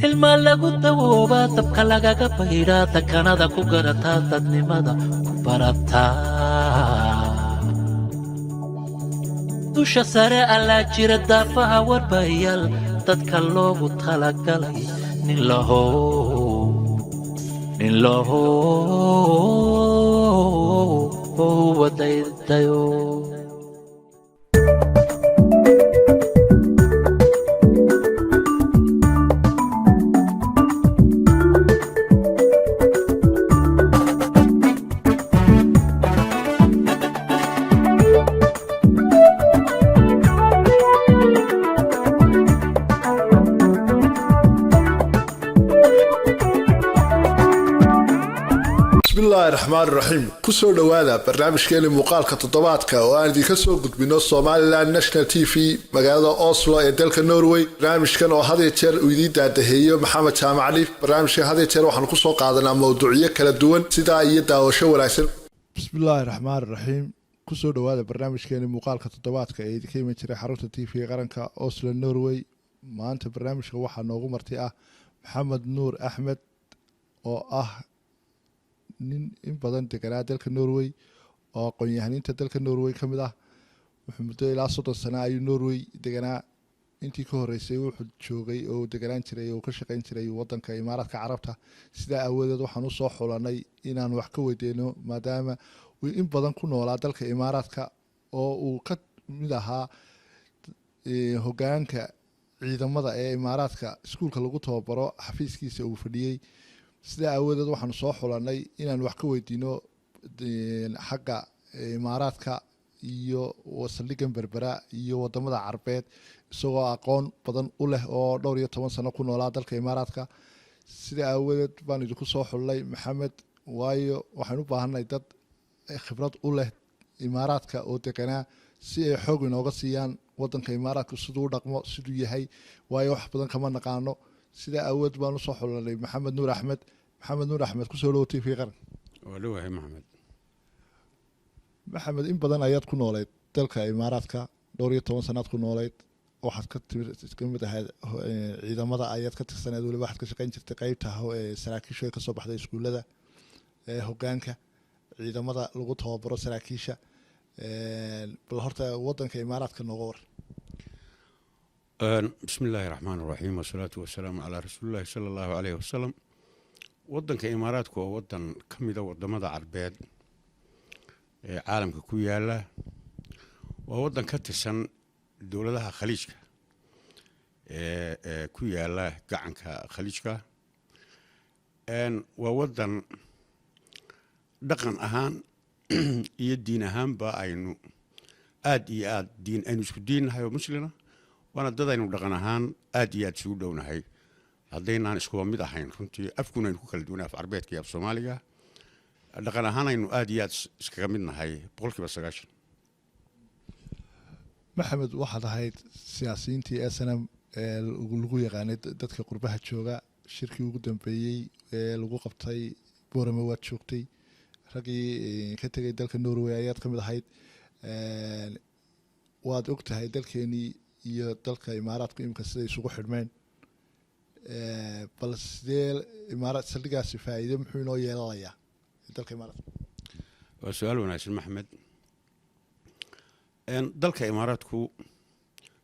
Ilmaa lagu dawoobaa, dabka lagaga bayraa, dakanada ku garataa, dadnimada ku barataa. Dusha sare allaa jira, daafaha warbayaal dadka loogu talagalay. Nin lahow, nin lahow, wadaydayo. Bismillaahi raxmaan raxiim. Kusoo dhowaada barnaamijkeeni muuqaalka toddobaadka oo aan idinka soo gudbino Somaliland National TV, magaalada Oslo ee dalka Norway. Barnaamijkan oo had iyo jeer uu idiin daadaheeyo Maxamed Jaamac Caliif. Barnaamijkan had iyo jeer waxaanu kusoo qaadanaa mowduucyo kala duwan. Sidaa iyo daawasho wanaagsan. Bismillaahi raxmaan raxiim. Kusoo dhowaada barnaamijkeeni muuqaalka toddobaadka ee idinka iman jiray xarunta TV qaranka, Oslo, Norway. Maanta barnaamijka waxaa noogu marti ah Maxamed Nuur Axmed oo ah nin in badan deganaa dalka Norway oo aqoon-yahaniinta dalka Norway ka mid ah. Wuxuu muddo ilaa 30 sano ayuu Norway deganaa. Intii ka horeysay wuxuu joogay oo deganaan jiray oo ka shaqeyn jiray wadanka Imaaraadka Carabta. Sidaa aawadeed waxaan usoo xulanay inaan wax ka weydiino, maadaama uu in badan ku noolaa dalka Imaaraadka oo uu ka mid ahaa hogaanka ciidamada ee Imaaraadka, iskuulka lagu tababaro xafiiskiisa uu fadhiyey. Sidaa aawadeed waxaanu soo xulanay inaan wax ka weydiino xagga Imaaraadka iyo saldhigan Berbera iyo wadamada Carbeed, isagoo aqoon badan u leh oo dhowr iyo toban sano ku noolaa dalka Imaaraadka. Sidaa aawadeed baan idinku soo xulnay Maxamed, waayo waxaan u baahanay dad khibrad u leh Imaaraadka oo deganaa, si ay xoog inooga siiyaan wadanka Imaaraadka siduu u dhaqmo, siduu yahay, waayo wax badan kama naqaano. Sidaa aawadeed baan usoo xulanay Maxamed Nuur Axmed. Maxamed Nuur Axmed, kusoo dhowo TV qaran. Waa dhowahay, Maxamed. Maxamed, in badan ayaad ku nooleyd dalka Imaaraadka, dhowr iyo toban sanaad ku nooleyd. Waxaad ka timid, ka mid ahayd ciidamada ayaad ka tirsaneed, weliba waxaad ka shaqeyn jirtay qeybta saraakiishu ay kasoo baxday iskuullada ee hogaanka ciidamada lagu tababaro saraakiisha. Bal horta wadanka Imaaraadka nooga war. Bismi illaahi raxmaan raxiim, wasalaatu wasalaamu calaa rasuulillahi sala allahu caleyhi wasalam. Wadanka Imaaraadku waa wadan ka mida wadamada Carbeed ee caalamka ku yaala. Waa wadan ka tirsan dowladaha Khaliijka ee ku yaala gacanka Khaliijka. Waa wadan dhaqan ahaan iyo diin ahaanba aynu aad iyo aad diin aynu isku diinnahay oo muslina, waana dad aynu dhaqan ahaan aad iyo aad isugu dhownahay, haddaynaan iskuba mid ahayn. Runtii afkuna aynu ku kala duwanay, af Carbeedka iyo af Soomaaliga. Dhaqan ahaan aynu aad iyo aad iskaga mid nahay 90%. Maxamed, waxaad ahayd siyaasiyiintii SNM ee lagu yaqaanay dadka qurbaha jooga. Shirkii ugu dambeeyey ee lagu qabtay Boorame waad joogtay, raggii ka tegay dalka Norway ayaad ka mid ahayd. Waad og tahay dalkeenii iyo dalka Imaaraadku imika siday isugu xidhmeen. Bal sidee Imaaraad saldhigaasi faa'iide muxuu inoo yeelanayaa dalka Imaaraadka? Waa su-aal wanaagsan, Maxamed. Dalka Imaaraadku,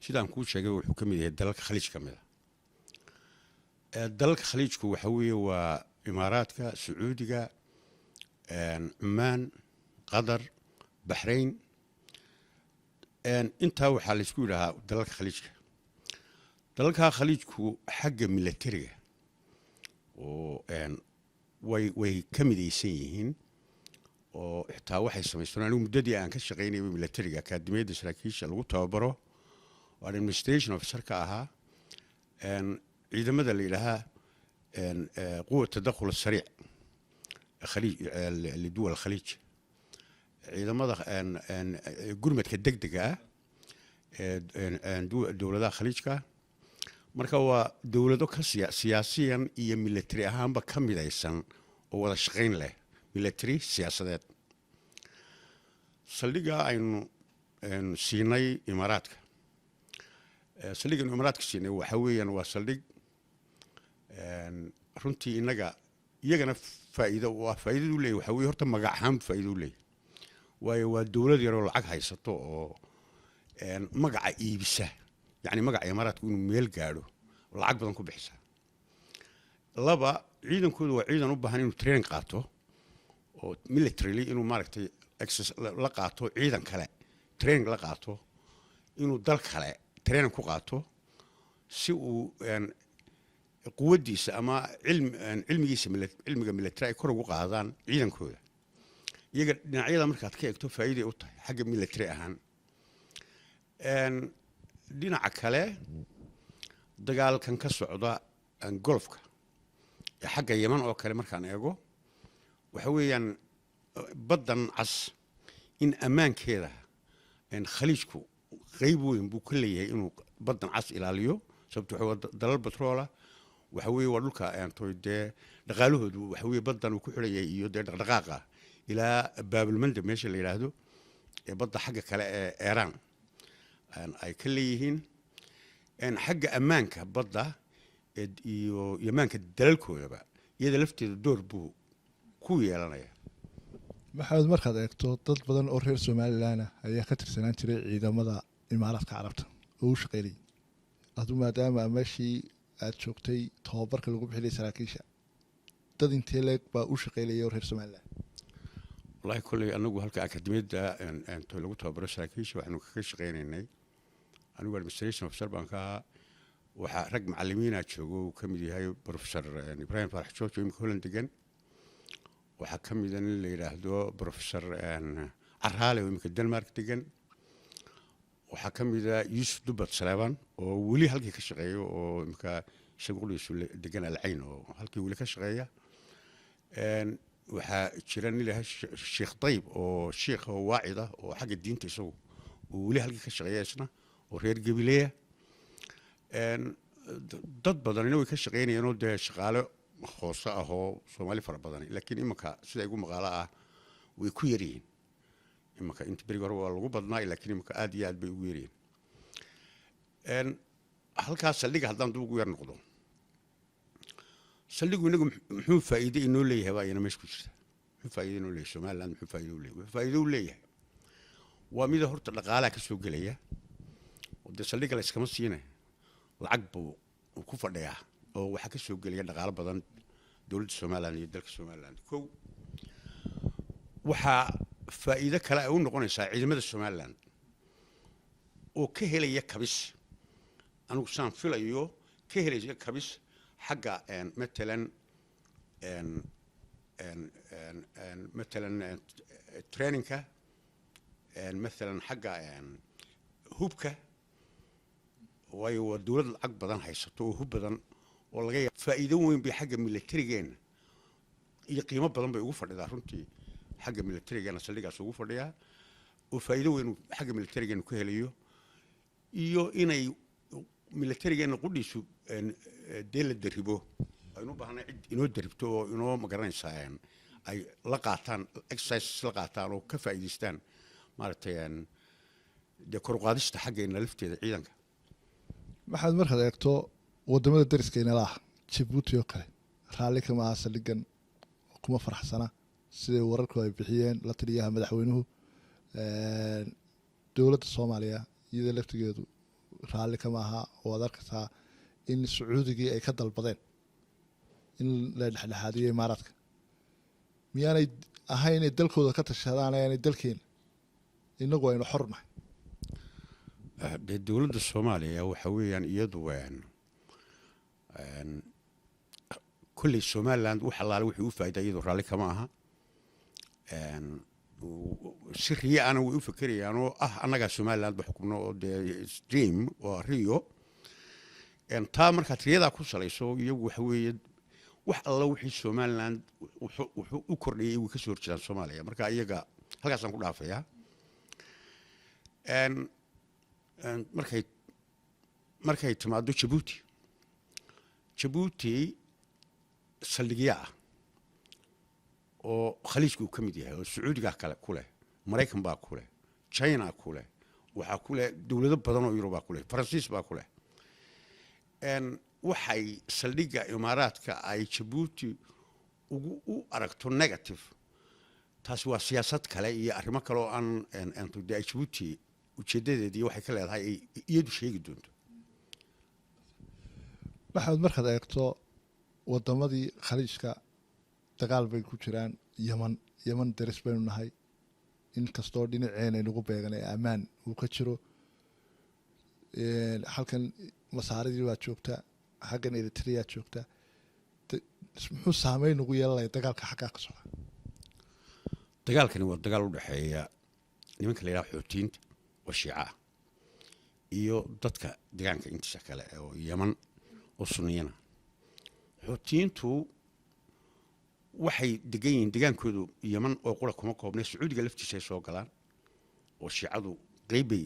sidaan kuu sheegay, wuxuu ka mid yahay dalalka Khaliij ka mid a. Dalalka Khaliijku waxa weeye waa Imaaraadka, Sacuudiga, Cumaan, Qatar, Baxrayn. Intaa waxaa laysku yidhahaa dalalka Khaliijka. Dalalka Khaliijku xagga milatariga oo way ka midaysan yihiin oo xitaa waxay samaysteen, anigu muddadii aan ka shaqaynayay milatariga, akaadimiyadda saraakiisha lagu tababaro oo administration officer ka ahaa, ciidamada la yidhaahaa quwa tadakhul sariic khaliij liduwal Khaliij, ciidamada gurmadka degdega ah ee dowladaha Khaliijka. Marka waa dowlado ka siyaasiyan iyo military ahaanba ka midaysan oo wada shaqayn leh, military, siyaasadeed. Saldhigga aynu siinay Imaaraadka Saldhiggan Imaaraadka siinay waxa weeyaan waa saldhig runtii innaga iyagana faa'iido u ah. Faa'iidadu leeyahy waxa weeye, horta magac ahaan faa'iido u leeyahy, waayo waa dowlad yaroo lacag haysato oo magaca iibisa, yacni magaca Imaaraadku inuu meel gaadho lacag badan ku bixisa. Laba, ciidankoodu waa ciidan u baahan inuu training qaato oo militarily inuu maaragtay la qaato ciidan kale, training la qaato, inuu dal kale training ku qaato si uu quwaddiisa ama cilmigiisa cilmiga military ay kor ugu qaadaan ciidankooda. Iyaga dhinacyada markaad ka eegto faa'iiday u tahay xagga military ahaan. Dhinaca kale, dagaalkan ka socda Golfka ee xagga Yeman oo kale markaan eego, waxa weeyaan Baddan Cas in ammaankeeda Khaliijku qeyb weyn buu ka leeyahay inuu Baddan Cas ilaaliyo, sababto waxa waa dalal batroola, waxa weeye waa dhulka toy dee dhaqaalahoodu waxa weeye baddan uu ku xidhan yahay iyo dee dhaqdhaqaaqa ilaa Baabulmandab meesha la yidhaahdo ee badda xagga kale ee Eeraan ay ka leeyihiin. Xagga ammaanka badda iyo ammaanka dalalkoodaba iyada lafteeda door buu ku yeelanaya. Maxamed, markaad eegto dad badan oo reer Somaliland ah ayaa ka tirsanaan jiray ciidamada Imaaraadka Carabta oo u shaqeynayay. Adu maadaama meeshii aad joogtay tababarka lagu bixinay saraakiisha, dad intee leeg baa u shaqeynaya oo reer Somaliland? Wallahi kolley anagu halka akademiyadda lagu tababaro saraakiisha waxaanu kaga shaqeynaynay, anigu administration officer baan ka ahaa. Waxaa rag macalimiina joogo uu ka mid yahay Professor Ibrahim Farax George oo imika Holland degan. Waxaa ka mida nin la yidhaahdo Professor Caraale oo imika Denmark degan. Waxaa ka mida Yuusuf Dubad Saleeban oo weli halkii ka shaqeeya, oo imika isagu qudhiisu degan Alcayn oo halkii weli ka shaqeeya. Waxaa jira nin la Sheekh Dayb oo sheikh oo waacid ah oo xagga diinta isagu uu weli halkii ka shaqeeya isna oo reer Gabileya. Dad badanina way ka shaqeynayeen oo dee shaqaale hoose ah oo Soomaali fara badani, laakiin imanka sida igu maqaalo ah way ku yaryihiin imanka. Inta berigi hore waa lagu badnaa, laakiin imanka aad iyo aad bay ugu yaryihiin. Halkaas saldhigga haddaan dib ugu yar noqdo, saldhigu inagu muxuu faa'iide inoo leeyahay baa iyana meesha ku jirta. Muxuu faa'iide inoo leeyahay Somaliland? Muxuu faa'iide u leeyahay? Wuxuu faa'iide u leeyahay waa mida horta dhaqaalaha ka soo gelaya oo dee saldhigga la iskama siina, lacag buu ku fadhiyaa oo waxaa ka soo gelaya dhaqaalo badan dowladda Somaliland iyo dalka Somaliland. Kow, waxaa faa'iido kale ay u noqonaysaa ciidamada Somaliland oo ka helaya kabis, anigu saan filayo ka helaya kabis xagga matalan trainingka, matalan xagga hubka, waayo waa dowlad lacag badan haysato oo hub badan oo laga yaab faa'iido weyn bay xagga militarigeenna iyo qiimo badan bay ugu fadhidaa runtii. Xagga militarigeena saldhigaas ugu fadhiyaa oo faa'iido weyn uu xagga militarigeena ku helayo, iyo inay militarigeena qudhiisu dee la daribo, aynu u baahnay cid inoo daribto oo inoo magaranaysaa ay la qaataan exercises, la qaataan oo ka faa'iidaystaan maaragtay dee kor u qaadista xaggeena lafteeda ciidanka. Maxaad markaad eegto wadamada dariska inala ah, Jabuuti oo kale raalli kama aha saldhigan, kuma faraxsana siday wararku ay bixiyeen la taliyaha madaxweynuhu. Dowladda Soomaaliya iyada laftigeedu raalli kama aha, oo aad arkaysaa in Sacuudigii ay ka dalbadeen in la dhexdhexaadiyo Imaaraadka. Miyaanay ahayn inay dalkooda ka tashadaan, ayaanay dalkeena inagu aynu xor nahay? Dee dowladda Soomaaliya waxa weeyaan iyadu kolley Somaliland wax allaale wixii u faa'iida iyadu raalli kama aha. Si riya ana way u fekerayaan oo ah annagaa Somaliland ba xukubno oo dee dream waa riyo. Taa markaad riyadaa ku salayso, iyagu waxa weeye wax alla wixii Somaliland wuxuu u kordhiyay way kasoo horjeedaan Soomaaliya. Marka iyaga halkaasaan ku dhaafayaa. Markay timaado Jabuuti, Jabuuti saldhigya ah oo Khaliijka uu ka mid yahay oo Sacuudigaa kale ku leh, Maraykan baa ku leh, China ku leh. Waxaa ku leh dowlado badan oo Yurubaa ku leh, Faransiis baa ku leh. Waxay saldhigga Imaaraadka ay Jabuuti ugu u aragto negative, taasi waa siyaasad kale iyo arrimo kale oo aan dee ay Jabuuti ujeedadeedii waxay ka leedahay ay iyadu sheegi doonto. Maxamed, markaad eegto wadamadii Khaliijka, dagaal bay ku jiraan. Yeman deris baynu nahay, inkastoo dhinaceena nagu beegan ee ammaan uu ka jiro. Halkan Masaaridii baa joogta, xaggan Eritrea joogta. Muxuu saameyn ugu yeelanaya dagaalka xaggaa ka socda? Dagaalkani waa dagaal u dhexeeya nimanka la yidhaha Xuutiyiinta oo Shiica ah iyo dadka deegaanka intiisa kale oo Yeman oo Sunniyana. Xuutiyiintu waxay degan yihiin degaankoodu Yeman oo qura kuma koobnay, Sacuudiga laftiisa ay soo galaan oo Shiicadu qeybbay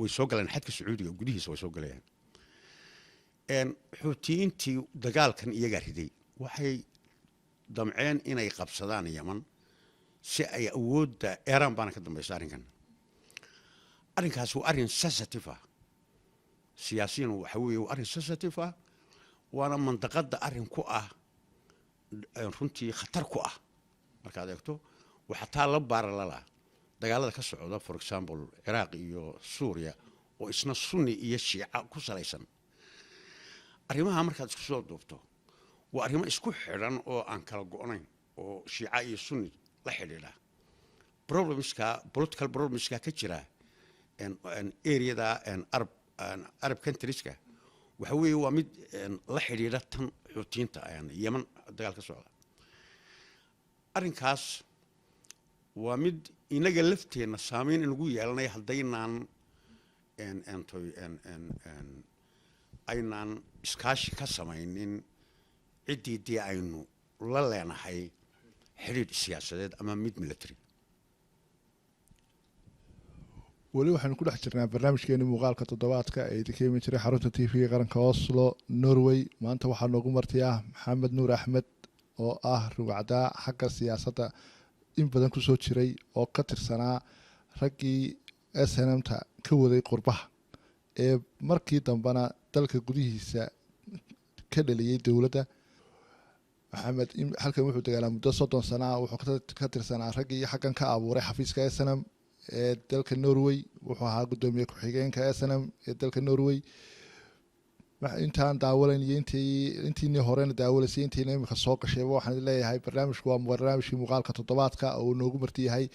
way soo galaan, xadka Sacuudiga gudihiisa way soo galayaan. Xuutiyiintii dagaalkan iyagaa riday. Waxay damceen inay qabsadaan Yeman si ay awoodda Iran baana ka dambaysa arrinkan. Arrinkaas waa arrin sensitive ah siyaasiyan, waxa weeye waa arrin sensitive ah, waana mandaqadda arrin ku ah runtii khatar ku ah. Markaad eegto, waxaa taa la baaralala dagaalada ka socda, for example, Ciraaq iyo Suuriya oo isna Sunni iyo Shiica ku salaysan. Arrimaha markaad isku soo duubto, waa arrimo isku xidhan oo aan kala go'nayn oo Shiica iyo Sunni la xidhiidha. Problemska, political problemska ka jira areada Arab countrieska waxa weeye waa mid la xidhiidha tan Xuutiyiinta Yeman dagaal ka socda. Arrinkaas waa mid inaga lafteenna saameyn inagu yeelanaya haddaynaan aynaan iskaashi ka samaynin ciddii dee aynu la leenahay xidhiidh siyaasadeed ama mid military. Weli waxaynu ku dhex jirnaa barnaamijkeeni muuqaalka toddobaadka ee idinka iman jiray xarunta TV qaranka Oslo, Norway. Maanta waxaa noogu marti ah Maxamed Nuur Axmed oo ah rugcaddaa xagga siyaasadda in badan kusoo jiray oo ka tirsanaa raggii SNMta ka waday qurbaha ee markii dambena dalka gudihiisa ka dhaliyey dowladda. Maxamed halkan wuxuu dagaalaa muddo 30 sana ah. Wuxuu ka tirsanaa raggii xaggan ka abuuray xafiiska SNM ee dalka Norway. Wuxuu ahaa guddoomiye ku-xigeenka SNM ee dalka Norway. Intaan daawalayn iyo intiinii horena daawalaysay, intiina imika soo gashayba, waxaan leeyahay barnaamijku waa barnaamijkii muuqaalka toddobaadka oo uu noogu marti yahay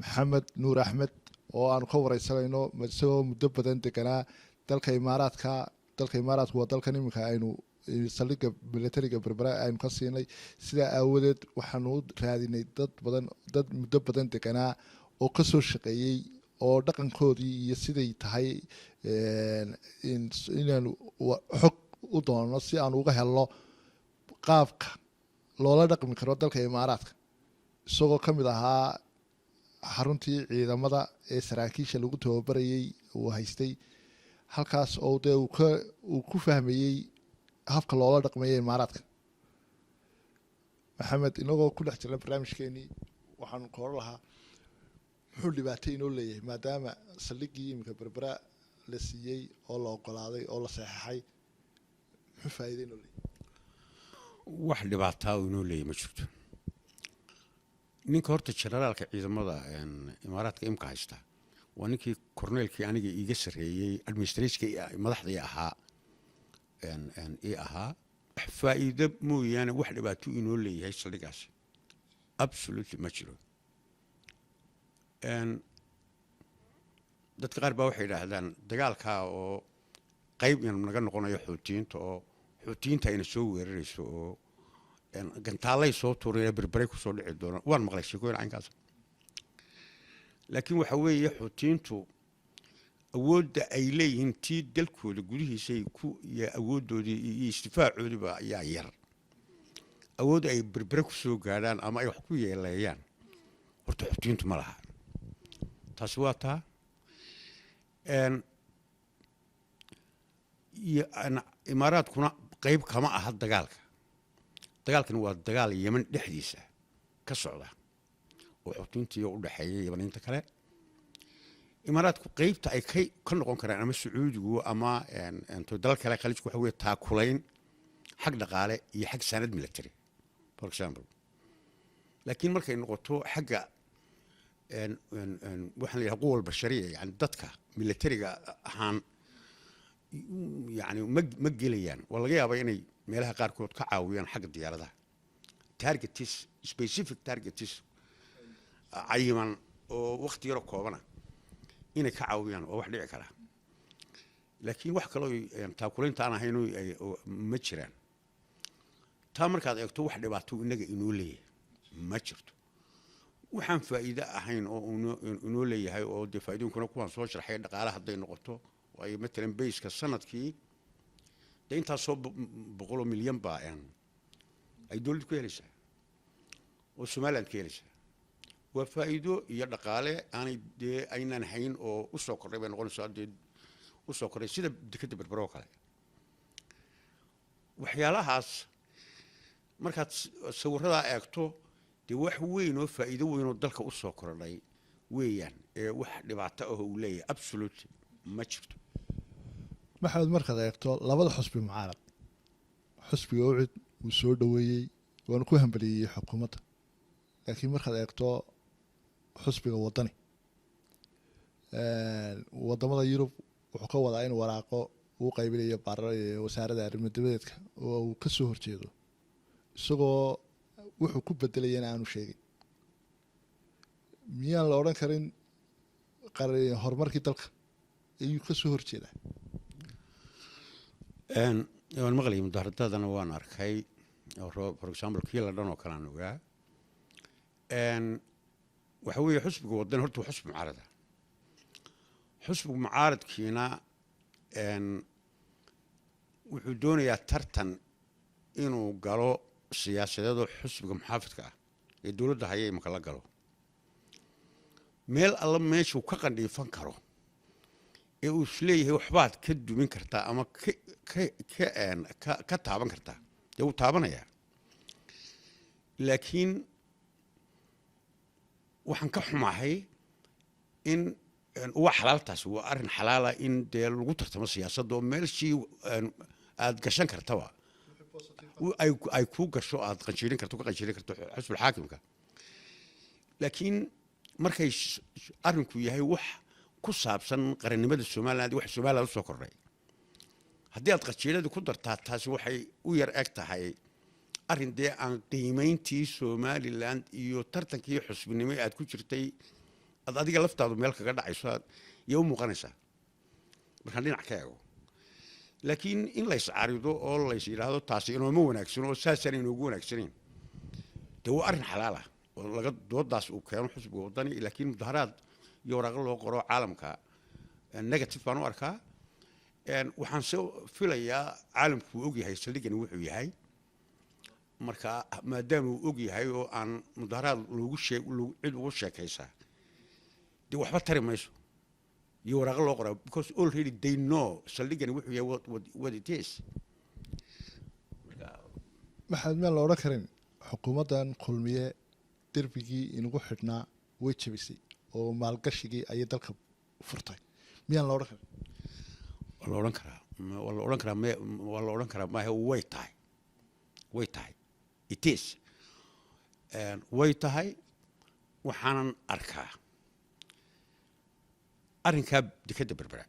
Maxamed Nuur Axmed oo aanu ka wareysanayno isagoo muddo badan deganaa dalka Imaaraadka. Dalka Imaaraadku waa dalkan iminka aynu saldhigga militariga Berbera aynu ka siinay. Sidaa aawadeed waxaanu u raadinay dad badan, dad muddo badan deganaa oo kasoo shaqeeyey oo dhaqankoodii iyo siday tahay inaanu xog u doonno si aanu uga helno qaabka loola dhaqmi karo dalka Imaaraadka, isagoo ka mid ahaa xaruntii ciidamada ee saraakiisha lagu tababarayey uu haystay halkaas oo dee uu ku fahmayey habka loola dhaqmayo Imaaraadka. Maxamed, inagoo ku dhex jirna barnaamijkeenii, waxaanu ka lahaa muxuu dhibaato inoo leeyahay maadaama saldhiggii iminka Berbera la siiyey oo la ogolaaday oo la saxeexay? Muxuu faa'iida inoo leeyahay? Wax dhibaataa oo inoo leeyahy ma jirto. Ninka horta generaalka ciidamada Imaaraadka imka haysta waa ninkii korneelkii aniga iiga sarreeyey, administrationka madaxda ii ahaa. Wax faa'iido mooyaane wax dhibaato inoo leeyahay saldhigaasi absolutely ma jiro. Dadka qaar baa waxay yidhaahdaan dagaalkaa oo qayb inuu naga noqonayo Xuutiyiinta oo Xuutiyiinta ayna soo weerarayso oo gantaalay soo tuuraya Berberay kusoo dhici doonaan. Waan maqlay sheekooyin caynkaas, laakiin waxa weeye Xuutiyiintu awoodda ay leeyihiin tii dalkooda gudihiisay ku iyo awooddoodii iyo isdifaacoodiiba ayaa yar. Awood ay Berbere kusoo gaadhaan ama ay wax ku yeeleeyaan horta Xuutiyiintu ma laha. Taasi waa taa. Iyo Imaaraadkuna qayb kama aha dagaalka. Dagaalkani waa dagaal Yeman dhexdiisa ka socda oo Xuutiyiinta iyo u dhexeeya Yemaniinta kale. Imaaraadku qeybta ay ka noqon karaan ama Sacuudigu ama dalal kale Khaliijku waxa weye taakulayn xag dhaqaale iyo xag saanad military, for example. Laakiin markay noqoto xagga waxaan la yidhaha quwa bashariya, yani dadka militariga ahaan, yani ma gelayaan. Waa laga yaabaa inay meelaha qaarkood ka caawiyaan xagga diyaaradaha, targets, specific targets cayiman oo waqti yaro koobana inay ka caawiyaan, waa wax dhici karaa. Laakiin wax kaloo taakulaynta aan ahayn ma jiraan. Taa markaad eegto, wax dhibaato inaga inoo leeyahay ma jirto, waxaan faa'iido ahayn oo inoo leeyahay oo dee faa'iidooyinkuna kuwaan soo sharxay. Dhaqaale hadday noqoto, waayo matalan bayska sanadkii dee intaasoo boqoloo milyan baa ay dowladdu ku helaysaa oo Somaliland ka helaysaa. Waa faa'iido iyo dhaqaale aanay dee aynaan hayn oo usoo kordhay bay noqonaysaa, dee usoo kordhay sida dekadda Berbera oo kale. Waxyaalahaas markaad sawiradaa eegto, dee wax weyn oo faa'iido weyn oo dalka usoo kordhay weeyaan, ee wax dhibaato ah uu leeyahay absolute ma jirto. Maxamed, markaad eegto labada xusbi mucaarad, xusbiga UCID wuu soo dhoweeyey waanu ku hambaliyeeyey xukuumadda, laakiin markaad eegto xusbiga Wadani, wadamada Yurub wuxuu ka wadaa in waraaqo uu qaybinayo wasaaradda arrimo dibadeedka oo uu ka soo horjeedo, isagoo wuxuu ku bedelayana aanu sheegin. Miyaan la odhan karin horumarkii dalka ayuu ka soo horjeedaa? Waan maqlayay mudaaharadadana, waan arkay. For example, kii la dhan oo kale aan ogaa waxa weeye xusbiga Wadan horta waa xusbi mucaarada. Xusbiga mucaaradkiina wuxuu doonayaa tartan inuu galo siyaasadeedoo xusbiga muxaafidka ah ee dowladda haya imaka la galo. Meel alla meeshuu ka qandhiifan karo ee uu isleeyahay waxbaad ka dumin kartaa ama ka taaban kartaa, dee wuu taabanayaa. Laakiin waxaan ka xumahay in waa xalaaltaasi, waa arrin xalaala in dee lagu tartamo siyaasadda oo meelshii aad gashan kartaba ay kuu gasho, aad qanjiirin karto, ka qanjiirin karto xisbul xaakimka. Laakiin markay arrinku yahay wax ku saabsan qarannimada Somaliland, wax Somaliland usoo kordhay, haddii aad qajiiradii ku dartaa, taasi waxay u yar eg tahay arrin dee aan qiimayntii Somaliland iyo tartankii xusbinimo ee aad ku jirtay aad adiga laftaadu meel kaga dhacayso iyo u muuqanaysaa markaan dhinac ka eego. Laakiin in lays carido oo lays yidhaahdo taasi inooma wanaagsan oo saasaan inoogu wanaagsanayn, dee waa arrin xalaal ah oo laga doodaas uu keeno xusbiga Wadani. Laakiin mudaharaad iyo waraaqo loo qoro caalamka negative baan u arkaa. Waxaan se filayaa caalamku uu ogyahay saldhigani wuxuu yahay. Marka maadaama uu ogyahay oo aan mudaharaad loogu shee cid ugu sheekaysaa dee waxba tari mayso iyo waraaqo loo qoraa, because already they know saldhigani wuxuu yahay, what it is. Maxamed, miyaan la odhan karin xukuumaddan Kulmiye derbigii inagu xidhnaa way jabisay oo maalgashigii ayay dalka furtay? Miyaan la odhan karin? Waa la odhan karaa, waa la odhan karaa, waa la odhan karaa. Maahe, way tahay, way tahay, it is, way tahay. Waxaanan arkaa arrinkaa dekadda Berbera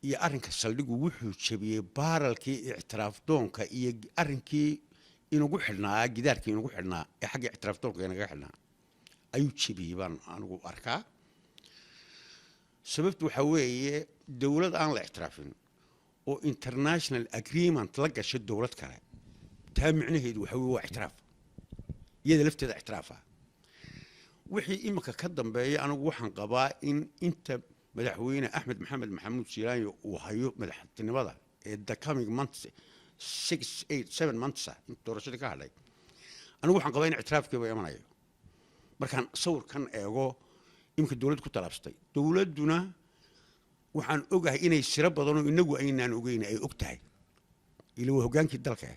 iyo arrinka saldhigu wuxuu jabiyey baaralkii ictiraaf doonka iyo arrinkii inagu xidhnaa, gidaarkii inagu xidhnaa ee xagga ictiraaf doonka inaga xidhnaa ayuu jabiyey baan anigu arkaa. Sababtu waxaa weeye, dowlad aan la ictiraafin oo international agreement la gashay dowlad kale, taa micnaheedu waxa weye waa ictiraaf, iyada lafteeda ictiraafa. Wixii imika ka dambeeya, anigu waxaan qabaa in inta madaxweyne Axmed Maxamed Maxamuud Siilaanyo uu hayo madaxtinimada ee the coming months, 6, 8, 7 months ah, inta doorashadii ka hadhay, anigu waxaan qabaa in ictiraafkiiba imanayo. Markaan sawirkan eego iminka dowladdu ku tallaabsatay, dowladduna waxaan ogahay inay siro badanoo inagu aynaan ogeyn ay og tahay, ila waa hoggaankii dalka.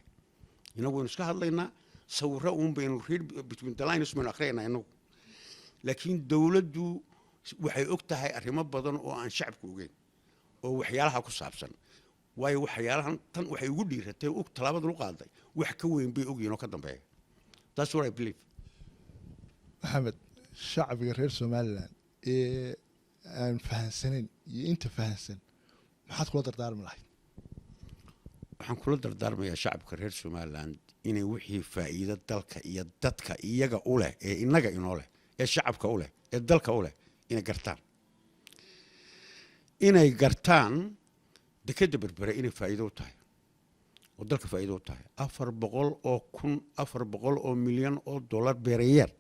Inagu waynu iska hadlaynaa, sawirro uun baynu read between the lines baynu akhriyaynaa inagu, laakiin dowladdu Waxay og tahay arrimo badan oo aan shacabku ogeyn oo waxyaalaha ku saabsan, waayo waxyaalahan tan waxay ugu dhiiratay og talaabadan u qaaday, wax ka weyn bay ogyihiin oo ka dambeeya. That's what I believe. Maxamed, shacbiga reer Somaliland ee aan fahansanayn iyo inta fahansan maxaad kula dardaarmi lahayd? Waxaan kula dardaarmayaa shacabka reer Somaliland inay wixii faa'iido dalka iyo dadka iyaga u leh, ee innaga inoo leh, ee shacabka u leh, ee dalka u leh, inay gartaan, inay gartaan dekedda Berbere inay faa'iido u tahay oo dalka faa'iido u tahay. 400,000, $400 milyan per year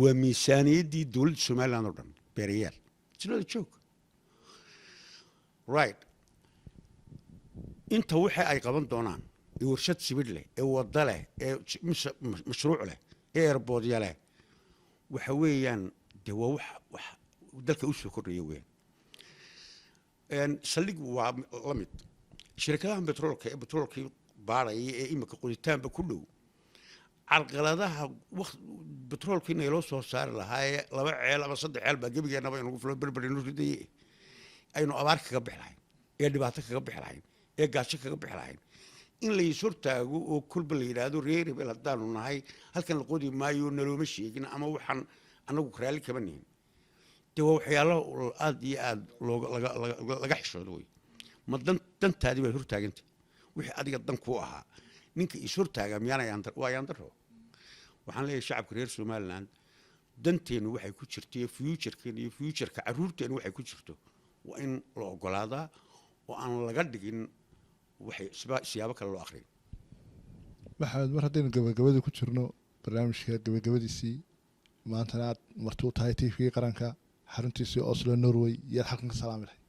waa miisaaniyaddii dowladda Somaliland oo dhan per year. It's not a joke, right? Inta waxa ay qaban doonaan ee warshad sibidh leh, ee wada leh, ee mashruuc leh, ee airportya leh, waxa weeyaan dee waa wax dalka u soo kordhaya weeyaan. Saldhig waa la mid. Shirkadaha betroolka ee betroolkii baaraya ee imika qoditaanba ku dhow, carqaladaha betroolkii nayloo soo saari lahaa ee laba ceel ama saddex ceel baa gebigeennaba inagu fulo, Berber inuu ridaye, aynu abaar kaga bixi lahayn, ee dhibaato kaga bixi lahayn, ee gaajo kaga bixi lahayn, in la is hortaago oo kolba la yidhaahdo reer hebel haddaanu nahay halkan la qodi maayo, nalooma sheegin, ama waxaan annagu raalli kama nihin, dee waa waxyaalo aad iyo aad looga laga laga laga xishoodo wey. Ma dan dantaadii baad hortaagantay? Wixii adiga dan kuu ahaa ninka is hortaagaa miyaana waa yaandaro. Waxaan leeyahay shacabka reer Somaliland, danteennu waxay ku jirto iyo futurekeena iyo futureka carruurteennu waxay ku jirto waa in la ogolaadaa oo aan laga dhigin waxay siyaabo kale loo akhriyo. Maxamed, mar haddaynu gabagabadii ku jirno, barnaamijka gabagabadiisii, maantana aad marti u tahay TV qaranka xaruntiisii Oslo, Norway, yaad halkan ka salaami lahayd?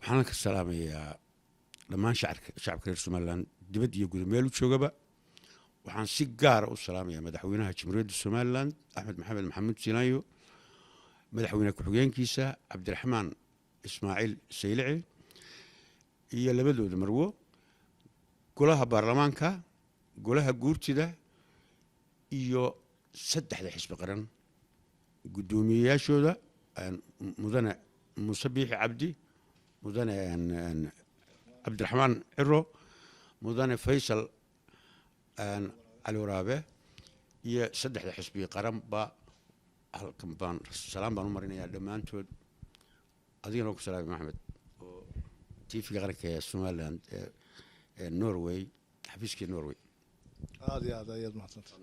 Waxaan ka salaamayaa dhammaan shacabka reer Somaliland dibad iyo guda meel u joogaba. Waxaan si gaara u salaamayaa madaxweynaha Jamhuuriyadda Somaliland, Axmed Maxamed Maxamuud Sinaayo, madaxweyne ku-xigeenkiisa Cabdiraxmaan Ismaaciil Saylici iyo labadooda marwo, golaha baarlamaanka, golaha guurtida iyo saddexda xisbi qaran guddoomiyeyaashooda, mudane Muuse Biixi Cabdi, mudane Cabdiraxmaan Ciro, mudane Faysal Cali Waraabe, iyo saddexda xisbi qaranba halkan baan salaam baan u marinayaa dhammaantood. Adigana waan ku salaamay, Maxamed, oo TV-ga qaranka ee Somaliland ee Norway, xafiiskii Norway. Aada iyo aad ayaad mahadsantay.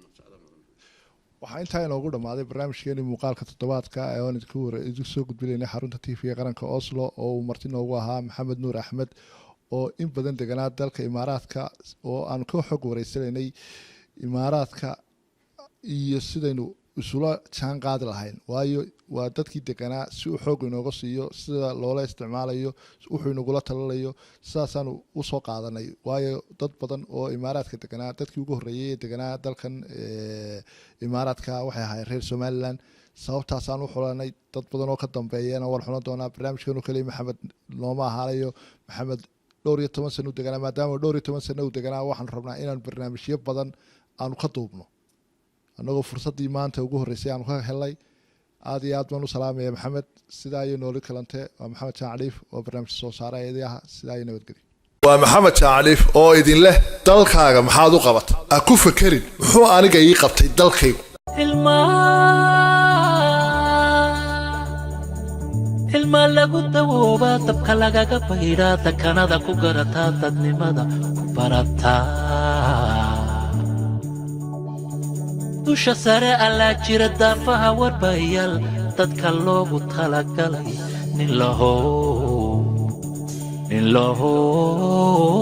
Waxaa intaa inoogu dhammaaday barnaamijkeenii muuqaalka toddobaadka ee oon idinku idinku soo gudbinaynay xarunta TV qaranka Oslo, oo uu marti noogu ahaa Maxamed Nuur Axmed oo in badan deganaa dalka Imaaraadka, oo aanu ka xog wareysanaynay Imaaraadka iyo sidaynu isula jaan qaadi lahayn, waayo waa dadkii deganaa, si uu xoog inooga siiyo sida loola isticmaalayo, wuxuu inagula talalayo. Sidaasaanu usoo qaadanay, waayo dad badan oo Imaaraadka deganaa, dadkii ugu horreeyay ee deganaa dalkan Imaaraadka waxay ahaayeen reer Somaliland. Sababtaasaan u xulanay. Dad badan oo ka dambeeyana waan xulan doonaa. Barnaamijkanu kaliya Maxamed nooma ahaanayo. Maxamed dhowr iyo toban sano u deganaa. Maadaama dhowr iyo toban sano u deganaa, waxaanu rabnaa inaan barnaamijyo badan aanu ka duubno, annagoo fursaddii maanta ugu horreysay aanu ka helnay. Aada iyo aad baan u salaamaya Maxamed. Sidaa iyo nooli kalante. Waa Maxamed Jaacaliif oo barnaamijka soo saara eedayaha. Sidaa iyo nabadgelyo. Waa Maxamed Jaacaliif oo idin leh: dalkaaga maxaad u qabata? Ha ku fekerin muxuu aniga ii qabtay dalkaygu. Ilmaa lagu dawoobaa, dabka lagaga bayraa, dakanada ku garataa, dadnimada ku barataa. Dusha sare allaa jira, daafaha warbayaal dadka loogu talagalay. Nin lahow, nin lahow.